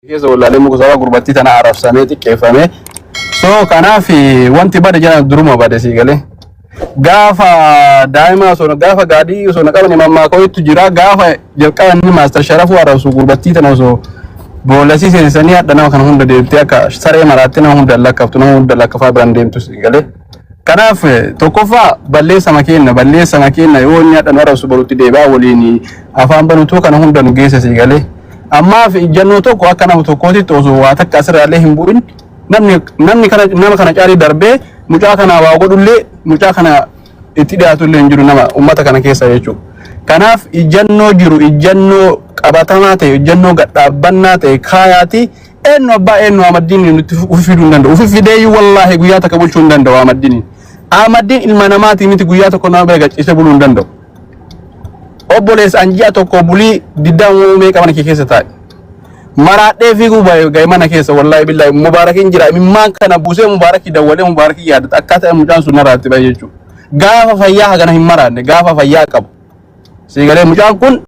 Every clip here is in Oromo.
Keessa wallaalee muka sababa gurbattii tana arrabsamee xiqqeeffamee. So kanaaf wanti bade jala duruma bade sii galee. Gaafa daa'ima osoo gaafa gaadii osoo na qabani mammaakootu jira, gaafa jalqaba inni Maastar Sharafuu arrabsu gurbattii tana osoo boolasii seensisanii hadha nama kana hunda deemtee akka saree maraattee nama hunda lakkaftu, nama hunda lakkafaa biraan deemtu sii galee. Kanaaf tokkoffaa balleessa makeenna yoo inni hadha nu arrabsu borutti deebi'aa waliin afaan banutu kana hunda nu geessa sii galee. Ammaaf ijjannoo tokko akka nama tokkootitti osoo waa takka asirraallee hin bu'in, namni kana nama kana caalii darbee mucaa kana waa godhullee, mucaa kana itti dhiyaatullee hin jiru nama ummata kana keessa jechuudha. Kanaaf ijjannoo jiru, ijjannoo qabatamaa ta'e, ijjannoo gadhaabbannaa ta'e kaayaati. Eenyu abbaa eenyu Ahmaddiin nutti ufi fiduu hin danda'u. Ufi fideeyyuu wallaahi guyyaa takka bulchuu hin danda'u Ahmaddiin. Ahmaddiin ilma namaatii miti, guyyaa tokko nama bira gachiisee buluu hin danda'u. Obboleessa an ji'a tokko bulii diddaa uumamee qaban kee keessa taa'e. Maraadhee fiiguu ga'e mana keessa, wallaahi billaahi Mubaarakiin jira, imimmaan kana buusee Mubaarakii dawwalee Mubaarakii yaadata akkaataa mucaan sun naraatti ba'e jechuudha. Gaafa fayyaa hagana hin maraanne, gaafa fayyaa qabu. Siigalee mucaan kun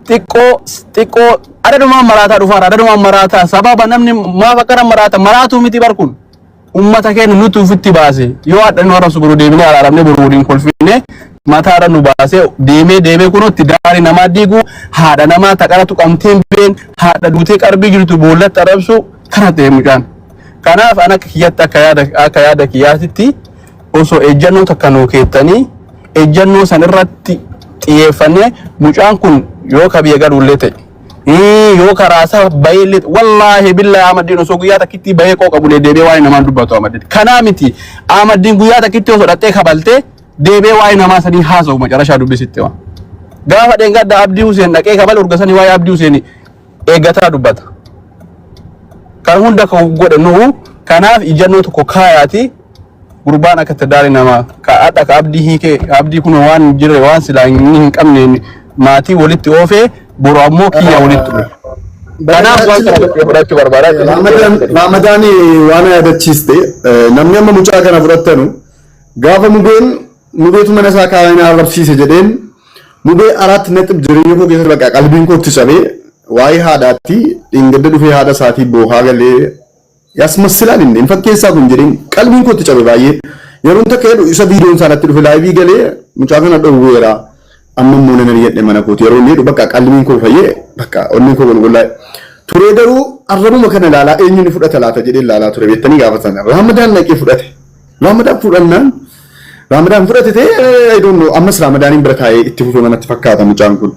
xiqqoo xiqqoo adadumaan maraataa dhufaara, adadumaan maraataa. Sababa namni maaf akkana maraata maraatuu miti bar, kun ummata keenya nuti ufitti baase. Yoo hadha nu arrabsu boru deebinee araaramnee boru waliin kolfine mataarra nu baasee deemee deemee kunutti daarii namaa diigu, haadha namaa taqara tuqamtee been haadha duutee qarbii jirtu boollatti arrabsu kana ta'e mucaan. Kanaaf an akka kiyyatti, akka yaada kiyyaatitti, osoo ejjannoo takka nuu keettanii ejjannoo san irratti xiyyeeffannee, mucaan kun yoo ka biyya galuullee ta'e, yoo karaa isaa bahee illee, wallaahi billaahi Ahmaddiin osoo guyyaa takkitti bahee qooqa bulee deebi'ee waa'ee namaan dubbatu Ahmaddiin. Kanaa miti, Ahmaddiin guyyaa takkitti osoo dhattee kabaltee deebi'ee waa'ee namaa sanii haasa'u macarashaa dubbisitti waan. Gaafa dheengadda Abdii Huseen dhaqee kabale urgasanii waa'ee Abdii Huseen eeggataa dubbata. Kan hunda kan godhe nuhu. Kanaaf ijannoo tokko kaayaati, gurbaan akka itti namaa ka hadha ka abdii hiikee abdii kun waan hin jirre, waan silaa inni hin qabne maatii walitti oofee boru ammoo kiyya walitti dhufe. Kanaaf waan kana fudhachuu barbaada. Raamadaan waan yaadachiiste, namni amma mucaa kana fudhattanu gaafa mubeen mubeetu mana isaa kaa'anii arrabsiise jedheen mubee አራት ነጥብ jireenya koo keessatti bakka qalbiin koo itti cabee waa'ee haadhaatti dhingadda dhufee haadha isaatii boohaa galee ያስመስላል inni hin fakkeessaa kun jedheen qalbiin koo itti cabe baay'ee. Yeroon takka jedhu isa viidiyoon isaa natti dhufe live galee mucaa kana dhowweera, amma immoo nan ari'adhe mana kooti yeroo inni jedhu bakka qalbiin koo fayyee, bakka onneen koo qulqullaa'e. Turee garuu arrabuma kana ilaalaa eenyu ni fudhata laata jedhee ilaalaa ture beektanii. Gaafa sana Raamadaan naqee fudhate. Raamadaan fudhannaan, Raamadaan fudhate ta'e, I don't know, ammas Raamadaaniin bira taa'ee itti fufee manatti fakkaata mucaan kun.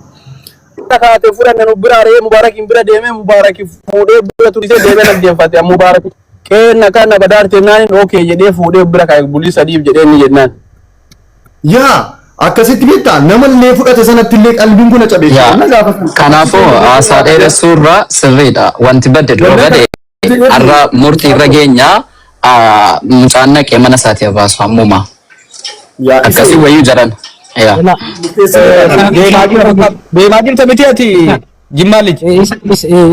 Kaatee fudhanne nu bira aree Mubaarakiin bira deemee Mubaarakii fuudhee bira turisee deemee nagdeeffate. Mubaarakii qeenna kana badaarte naan okay jedhee fuudhee bira kaa'e bulii sadiif jedhee inni jennaan. Yaa, akkasitti beektaa, namallee fudhate sanatti illee qalbiin kun cabee. Yaa, kanaafuu haasaa dheeressuurra sirriidha. Wanti badde dura bade, har'a murtii irra geenyaa, mucaan naqee mana isaatii baasu ammuma. Yaa. Akkasii wayyuu jedhan. Yaa. Deemaa jirta miti ati Jimmaa liji.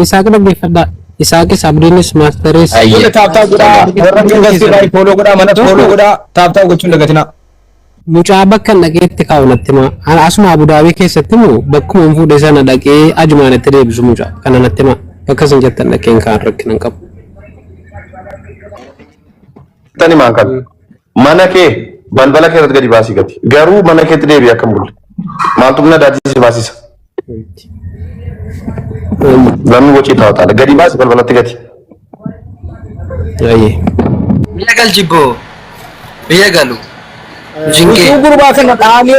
Isaaq dhaggeeffadhaa. Isaaqis, Abdiinis, Maasteris. Ayyee. Tap tap godhaa, warra yuunivarsiitii irraa follow godhaa, mana follow godhaa, tap tap gochuun dagatinaa. Mucaa bakka hin dhaqeetti kaa'u natti himaa. Asuma Abudaabii keessatti moo bakkuma hin fuudhe sana dhaqee ajumaan itti deebisu mucaa kana natti himaa. Bakka isin jettan dhaqeen kaan rakkina hin qabu. Tani maan kan mana kee balbala kee irratti gadi baasii gati. Garuu mana keetti deebi'i akka hin bulle. Maaltu humna daadii si baasisa? Namni wacii taa'u gadi baasi balbalatti gati. Ayyee. Biyya gal jibboo. Biyya galu. Jinkee. Utuu gurbaa kana dhaanii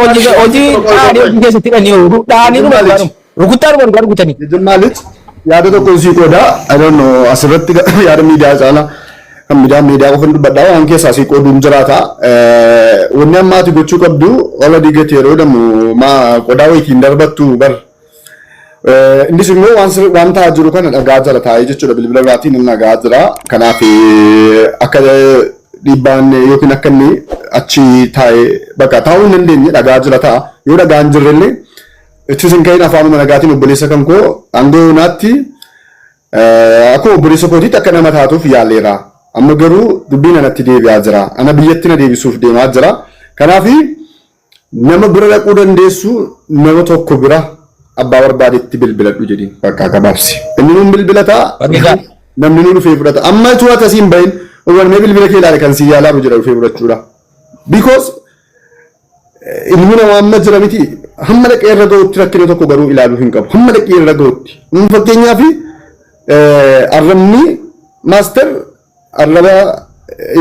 hojii hojii dhaanii hojii keessatti hidhanii dhaanii dhuma dhugaa rukuttaa dhuma dhugaa rukutanii. Jimmaa liji yaada tokko sii qooda. I don't know, asirratti yaada miidiyaa caalaa kan miidiyaa qofan dubbadhaa, waan keessaa sii qooduun jiraata. Wanni amma ati gochuu qabdu, already gati yeroo jedhamu maa qodaa wayitiin darbattu bar. Innis immoo waan ta'aa jiru kana dhagaa jira taa'ee jechuudha, bilbila biraatiin inni dhagaa jira. Kanaaf akka dhiibbaan yookiin akka inni achi taa'ee bakka taa'uu hin dandeenye dhagaa jira ta'a. Yoo dhagaa hin jirrellee itti sin ka'in, afaanuma nagaatiin obboleessa kan koo hanga yoonaatti akkuma obboleessa kootiitti akka nama taatuuf yaaleera. Amma garuu dubbiin anatti deebi'aa jira. Ana biyyatti na deebisuuf deemaa jira. Kanaaf nama bira dhaquu dandeessu nama tokko bira Abbaa barbaadetti bilbiladhu jedhiin bakka gabaabsi. Inni nuun bilbilataa Bareedaa. namni nu dhufee fudhata. Amma utuu ati asiin bahin mee bilbila kee ilaale kan si yaalaa jira dhufee fudhachuudha. Because ilmi namaa amma jira miti, hamma dhaqee irra ga'utti rakkina tokko garuu ilaaluu hin qabu. Hamma dhaqee irra ga'utti. Fakkeenyaaf, arrabni maaster arraba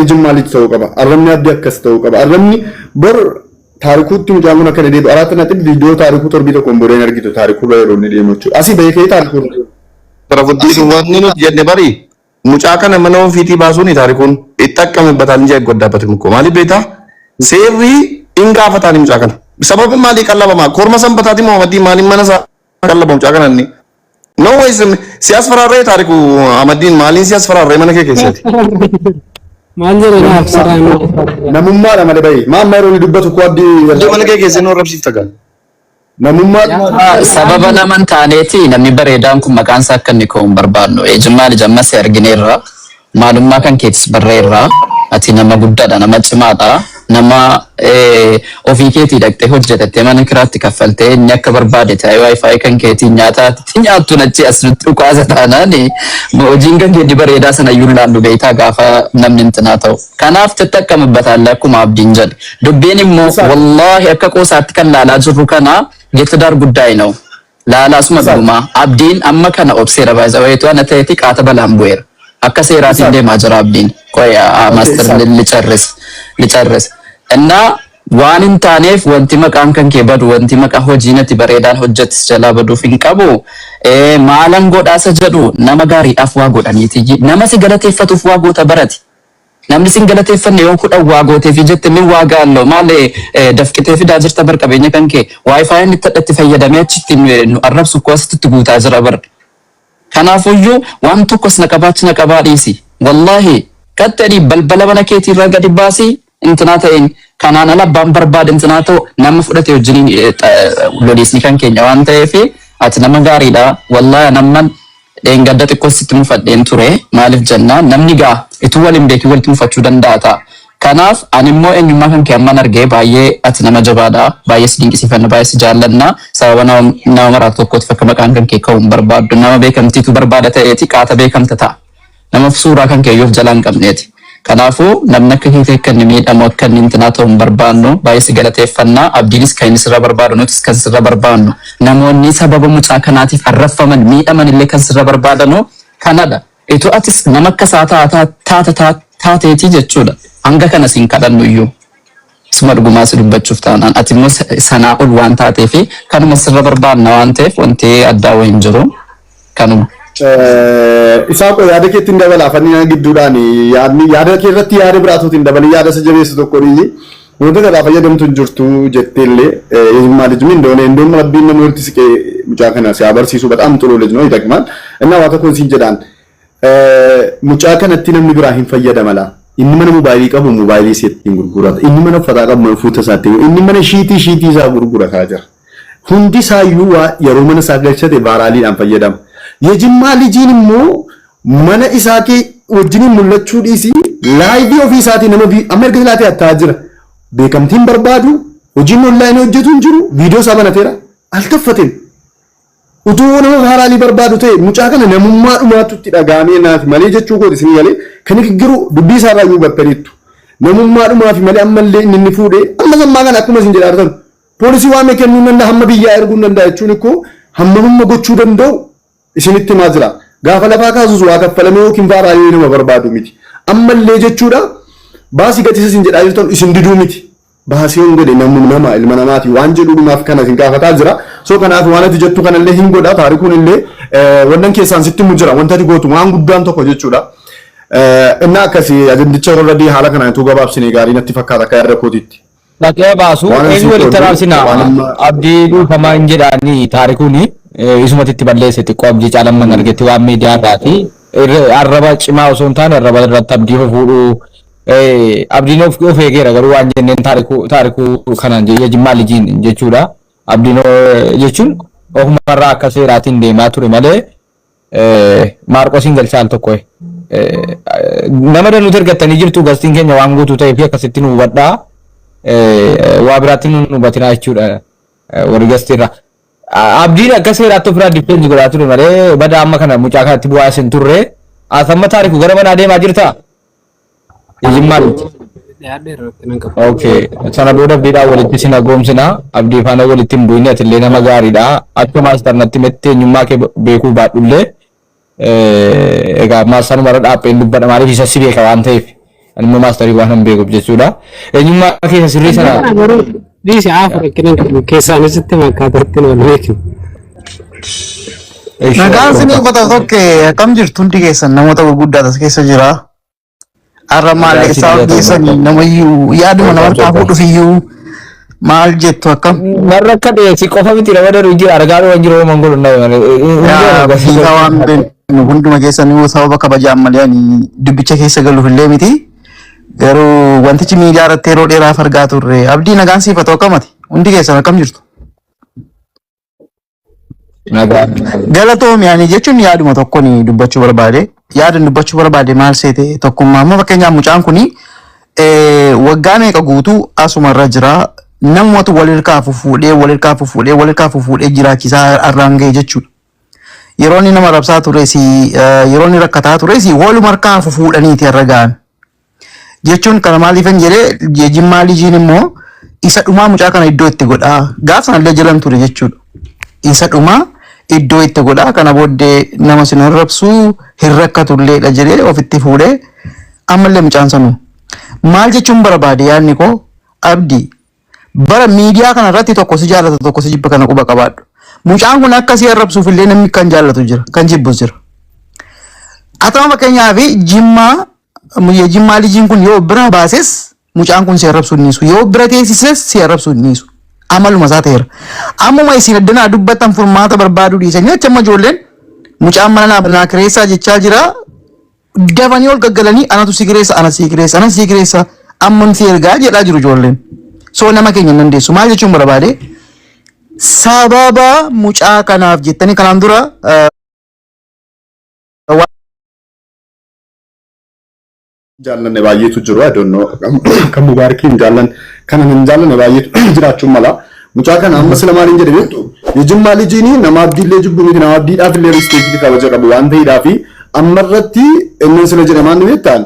ejummaalitti ta'uu qaba. Arrabni abdii akkas ta'uu qaba. Arrabni bor taarikuutti mucaan kun akkana deebi'u araatti natti viidiyoo taarikuu torbii tokkoon booda hin argitu taarikuu irra yeroo inni deemu jechuudha. Asii bahee ka'ee taarikuu irra deemu. Sarafuddiin, wanni nuti jenne bari mucaa kana mana ofiitii baasuuni taarikuun itti akkami bataan ija goddaabate mukkoo maaliif beektaa, seerri hin gaafataani mucaa kana. Sababa maalii qallabama korma sanbataati Muhammadii maaliin mana isaa qallaba mucaa kana inni? No ways, si asfaraarree taariku Ahmadiin maaliin si asfaraarree mana kee keessatti? Maal jedhe naaf saraan? Namummaadha malee bahee. Maa amma yeroo inni dubbatu koo abdii Mana kee keessatti nu arrabsiifta gaa. Namummaa Sababa nama hin taaneeti namni bareedaan kun maqaan isaa akka inni ka'u hin barbaannu. Ejimmaa jammas argineerra. Maalummaa kan keetis barreerra. Ati nama guddaadha, nama cimaadha. Nama ofii keetii dhaqxee hojjetattee mana kiraatti kaffaltee inni akka barbaade ta'e wifi kan keetii nyaata nyaattu achi as nutti dhukaasa taanaan hojiin kan keetii bareedaa sana iyyuu laallu beektaa gaafa namni intinaa ta'u. Kanaaf xaxxaqamabbataallee akkuma abdiin jedhe. Dubbiin immoo wallaahi akka qoosaatti kan laalaa jirru kana የትዳር ጉዳይ ነው። Laalaasuma dhugumaa abdiin amma kana obseera baay'ee ana ta'eeti qaata balaan bu'eera. Akka seeraatiin deemaa jira abdiin. ቆይ ማስተር ልጨርስ ልጨርስ እና waan hin taaneef wanti maqaan kan kee badu, wanti maqaa hojii natti bareedaan hojjetis jalaa baduuf hin qabu. Maalan godhaasa jedhu nama gaariidhaaf waa godhaniiti. Nama si galateeffatuuf waa goota barati. Namni sin galateeffanne yoo 10 waa gooteef jette min waa gaallo maal dafqitee fidaa jirta bar qabeenya kan kee wifi inni itti fayyadamee achitti nu arrabsu koo asitti guutaa jira bar. Kanaafuyyuu waan tokkos na qabaachi na qabaa dhiisi. Wallaahi qaxxanii balbala mana keetiirraa gadi baasii intinaa ta'een kanaan ala abbaan barbaade intinaa ta'u nama fudhate wajjiniin loliisni kan keenya waan ta'eef ati nama gaariidha. Wallaahi namman dheengadda xiqqoo sitti mufadheen ture, maaliif jennaan namni gaa ituu waliin beekin walitti mufachuu danda'a ta'a. Kanaaf ani immoo eenyummaa kan kee amman argee baay'ee ati nama jabaadha. Baay'ee si dinqisiifanna, baay'ee si jaallanna. Sababa nama maraatu tokkootiif akka maqaan kan kee ka'uu hin barbaaddu. Nama beekamtiitu barbaada ta'eeti qaata beekamta ta'a. Nama suuraa kan kee iyyuu of jalaa hin qabneeti. Kanaafuu namni akka keetii akka inni miidhamu, akka inni intinaa ta'u hin barbaannu. Baay'ee si galateeffannaa. Abdiinis kan inni sirra barbaadu, nutis kan sirra barbaannu. Namoonni sababa mucaa kanaatiif arraffaman miidhaman illee kan sirra barbaadanu kanadha. Itoo atis nama akka isaa taata taateetii jechuudha. Hanga kana siin kadhannu iyyuu. Suma dhugumaa si dubbachuuf taanaan ati immoo sanaa ol waan taateefi kanuma sirra barbaanna waan ta'eef wanti addaa wayiin jiru kanuma. Isaa yaada keetti hin dabala afaan gidduudhaan yaadni yaada kee irratti yaada biraatuutiin hin dabalin, yaada isa jabeessu tokko ni wanta irraa fayyadamtu hin jirtu jetteellee የጅማ ልጅ ምን እንደሆነ እንደውም ረቢን nama walitti siqee mucaa kana si agarsiisu በጣም ጥሩ ልጅ ነው፣ ይጠቅማል። እና waa tokkoon siin jedhaan, mucaa kanatti namni biraa hin fayyadamala. Inni mana mobaayilii qabu mobaayilii isaa ittiin gurgurata, inni mana uffataa qabu uffata isaa ittiin, inni mana shiitii shiitii isaa gurgurataa jira. Hundi isaayyuu waa yeroo mana isaa galchate vaaraaliidhaan fayyadama. የጅማ ልጅin immoo mana isaa kee wajjiniin mul'achuu dhiisii live ofii isaatii nama amma erga silaatee attaa jira. Beekamtiin barbaadu, hojiin online hojjetu hin jiru, viidiyoo isaa banateera altaffateen. Utuu nama viral barbaadu ta'e mucaa kana namummaa dhumaatu itti dhaga'amee naaf malee jechuu kooti isinii galee kan giru dubbii isaa irraa iyyuu hubattaniittu. Namummaa dhumaaf malee ammallee inni inni fuudhee amma sammaa kana akkuma isin jedhaa jirtan poolisii waamee kennuu danda'a, hamma biyyaa erguu danda'a jechuun ikkoo hamma humna gochuu danda'u isinitti himaa jira. Gaafa lafaa kaasus waa kaffalamee yookiin viral nama barbaadu miti. Ammallee jechuudha baasii gatisa isin jedhaa jirtan isin diduu miti. Baasii hin godhe namni nama ilma namaati waan jedhu dhumaaf kana isin gaafataa jira. So kanaaf waan ati jettu kanallee hin godha, taarikuun illee wannan keessaan sitti himu jira wanta ati gootu waan guddaan tokko jechuudha. Inni akkasii ajandicha already haala kanaan utuu gabaabsine gaarii natti fakkaata akka yaada kootiitti. Dhaqee baasu Waan eenyu asii walitti qooddu, araarsinaa waan amma- abdii dhuunfamaa hin jedhaanii taarikuuni isumatti itti balleesse xiqqoo abdii caalamman argetti waan miidiyaa irraati. Arraba cimaa osoo hin taane arraba irratti abdii fuudhuu abdiin of eegeera garuu waan jenneen taarikuu kanaan የጅማ ልጅin jechuudha. Abdiin jechuun ofumarraa akka seeraatiin deemaa ture malee Maarqosiin galchaa al tokko nama danuuti ergattanii jirtu gastiin keenya waan guutuu ta'ee fi akkasitti nu hubadhaa. Waa biraatti nu hubatinaa jechuudha warri gastiirra. Abdiin akka seeraatti ofirraa defense godhaa ture malee bada amma kana mucaa kanatti bu'aa isin turre. Asamma Taariku gara manaa deemaa jirtaa? Jimmaa miti. Dhiyaadheera, rakkina hin qabu. Okay. Sana booda abdiidhaan walitti sin agoomsina. Abdii faana walitti hin bu'in, atillee nama gaariidha. Akka master natti himetti eenyummaa kee beekuu baadhullee, egaa maastarumarra irra dhaabbeen dubbadha, maaliif isa si beeka waan ta'eef. Ani immoo maastarii waan hin beekuuf jechuudha. Eenyummaa keessa sirrii sana Kana garuu dhiisi, hafu, rakkina hin qabu. Keessaanis itti makkaataatti wal beeknu. Nagaan isinii qofa tokko, akkam jirtu hundi keessan? Namoota gurguddaa as keessa jira. Har'a maal eessaa ol geessanii namayyuu yaaduma nama harkaa fuudhuuf iyyuu maal jettu, akkam? Warra akka dheessi qofa miti, nama daruu jira, argaa dhuwan jiru homan godhu nama malee. Yaa biikaa waan beeknu hunduma keessanii sababa kabajaan malee ani dubbicha keessa galuuf illee miti. Garuu wantichi miidiyaa irratti yeroo dheeraaf argaa turre. Abdii, nagaan siif haa ta'u, akkamati? Hundi keessan akkam jirtu? Nagaa. Galatoomi. Ani jechuun yaaduma tokkoon dubbachuu barbaade. Yaada dubbachuu barbaade maal seete, tokkummaa amma fakkeenyaaf mucaan kuni waggaa meeqa guutuu asuma irra jira. Namumatu wal hirkaa fuudhee, wal hirkaa fuudhee, wal hirkaa fuudhee jiraachisaa har'aan ga'e jechuudha. Yeroo inni nama rabsaa tures, yeroo inni rakkataa tures, waluma harkaa fuudhaniiti har'a ga'an. Jechuun kana maaliifan jedhee, Jimmaa lijiin immoo isa dhumaa mucaa kana iddoo itti godhaa. Gaaf sanallee jalan ture jechuudha. Isa dhumaa iddoo itti godhaa, kana booddee nama sin arrabsuu hin rakkatulleedha jedhee ofitti fuudhee ammallee mucaan sanuu. Maal jechuun barbaade, yaadni koo, Abdii, bara miidiyaa kana irratti tokko si jaallata, tokko si jibba, kana quba qabaadhu. Mucaan kun akka si arrabsuuf illee namni kan jaallatu jira, kan jibbus jira. Atama fakkeenyaaf Jimmaa lijiin kun yoo bira baases mucaan kun si arrabsuu hin dhiisu. Yoo bira teessises si arrabsuu hin dhiisu. Amaluma isaa ta'eera. Ammuma isin addanaa dubbattan furmaata barbaaduu dhiisanii achi amma ijoolleen mucaan mana naa kireessaa jechaa jira. Dafanii ol gaggalanii anatu si kireessa, ana si kireessa, ana si kireessa, amman si ergaa jedhaa jiru ijoolleen. So nama keenya hin dandeessu. Maal jechuun barbaade, sababa mucaa kanaaf jettanii kanaan dura Jaallanne baay'eetu jiru. I don't know. Kan Mubaarakiin hin jaallanne, kan hin jaallanne baay'eetu jiraachuu mala. Mucaa kana amma sila maaliin jedhe beektu? Jimmaa lijiin nama abdiillee jibbu miti, nama abdiidhaaf illee respect kabaja qabu waan ta'eedhaaf amma irratti inni sila jedhe maal beektaan?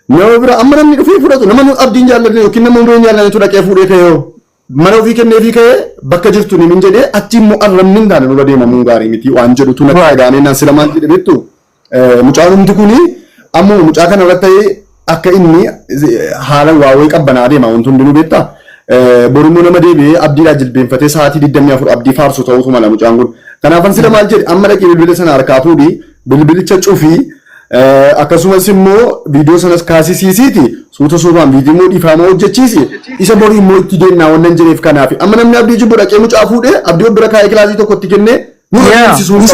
Nama bira amma namni dhufee fudhatu, nama abdiin jaallanne yookiin nama umriin jaallannetu dhaqee fuudhee ka'ee mana ofii kenneefii ka'ee bakka jirtu ni min jedhee, achi immoo arrabni hin taane nurra deemamuun gaarii miti waan jedhutu natti dhagaamee naan sila maal jedhe beektu? Mucaan humti kuni amma mucaa kana irratti ta'ee akka inni haala waa wayii qabbanaa deema wanti hundinuu beektaa. Borimmoo nama deebi'ee abdiidhaa jilbeenfatee sa'aatii 24 abdii faarsu ta'utu mala mucaan kun. Kanaafan sila maal jedhe, amma dhaqee bilbila sana harkaa fuudhii, bilbilicha cufii, akkasumas immoo viidiyoo sanas kaasisiisiiti suuta suutaan viidiyoo immoo dhiifama hojjechiisi, isa borii immoo itti deemnaa wannan jedheef. Kanaaf amma namni abdii jibbu dhaqee mucaa fuudhee abdii of bira kaa'ee kilaasii tokkotti kennee nurra deemsisuu hin qabu.